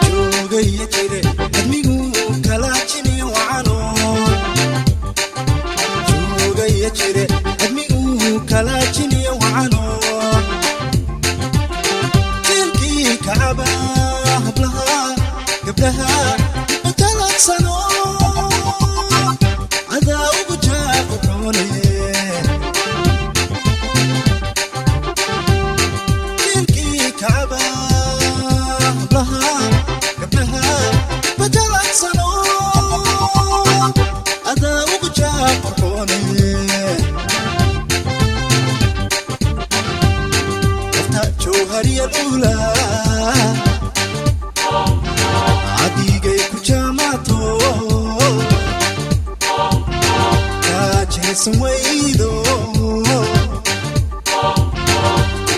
Joogaya jire admigu kala jini wacano. Joogaya jire admigu kala jini wacano. Jiilkii kacaba hablaha gabdhaha italagsano cadaa ugu jaaqoxooneye. Jiilkii kacaba hablaha gabdhaha batalagsano adaa ugu jaaqoxooneye. Nafta jawhariya luula cadigay ku jaamaato kaajaysan weydo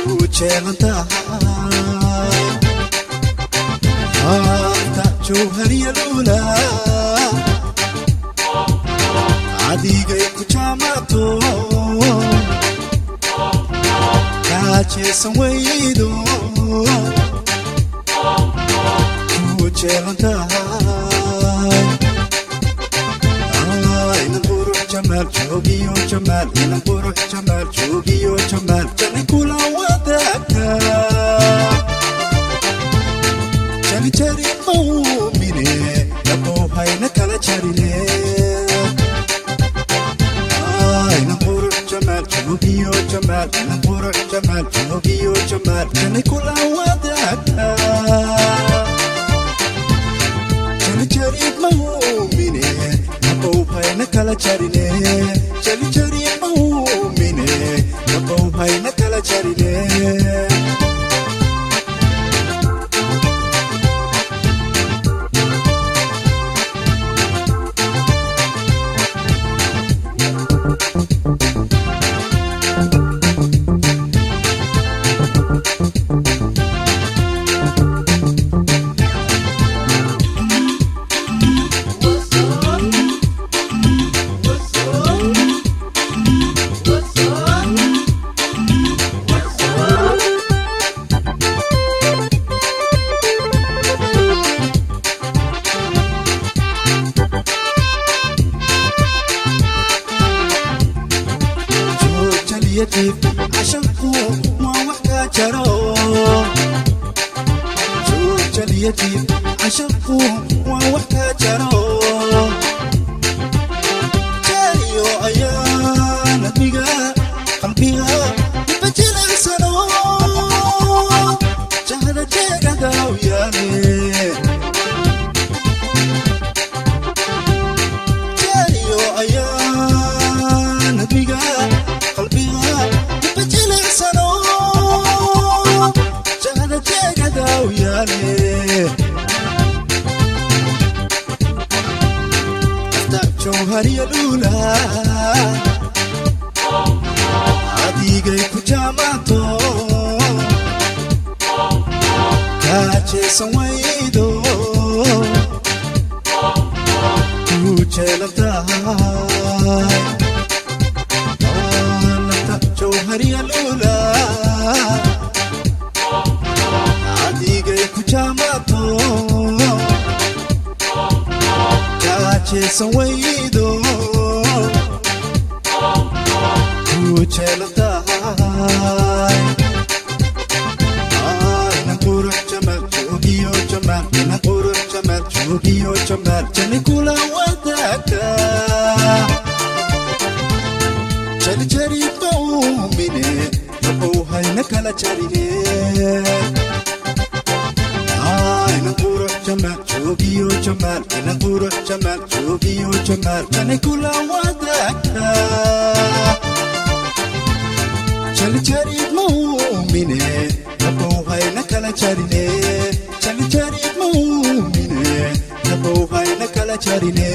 ku jeelan tahay. Nafta jawhariya luula cadigay ku jaamaato kaajaysan weydo ku jeelan tahay. Inan qurux jamaal joogiyo jamaal, inan qurux jamaal joogiyo jamaal, jani kula wadaagta jani jari mawmine dabowhayna kala jarine. Inan qurux jamaal joogiyo jamaal, inan qurux jamaal joogiyo jamaal, jani kula wadaagta jali mawmine dabowhayna kala jarine. Jali jari mawmine dabowhayna kala jarine. Joojaliya jiif cashanku waa wax kaa jaro. Joojaliya jiif cashanku waa wax kaa jaro. Jaaniyo ayaan admiga qalbiga ibajilacsano jahada jeegada u yaale. Jaaniyo ayaan admiga qalbiga ibajilacsano jahada jeegada u yaale. Nafta jawhariya luula adigay ku jaamaato kaajaysan weydo ku jeelan tahay. Nafta jawhariya luula adigay ku jaamaato kaajaysan weydo ku jeelan tahay. Inan qurux jamaal joogiyo jamaal, inan qurux jamaal joogiyo jamaal, jani kula wadaagta jali jari bawmine dabowhayna kala jarine. Qurux jamaal joogiyo jamaal, ina qurux jamaal joogiyo jamaal, janay kula wadaagtaa. Jalijarid muumine, rabowhayna kala jarine. Jalijarid muumine, rabowhayna kala jarine.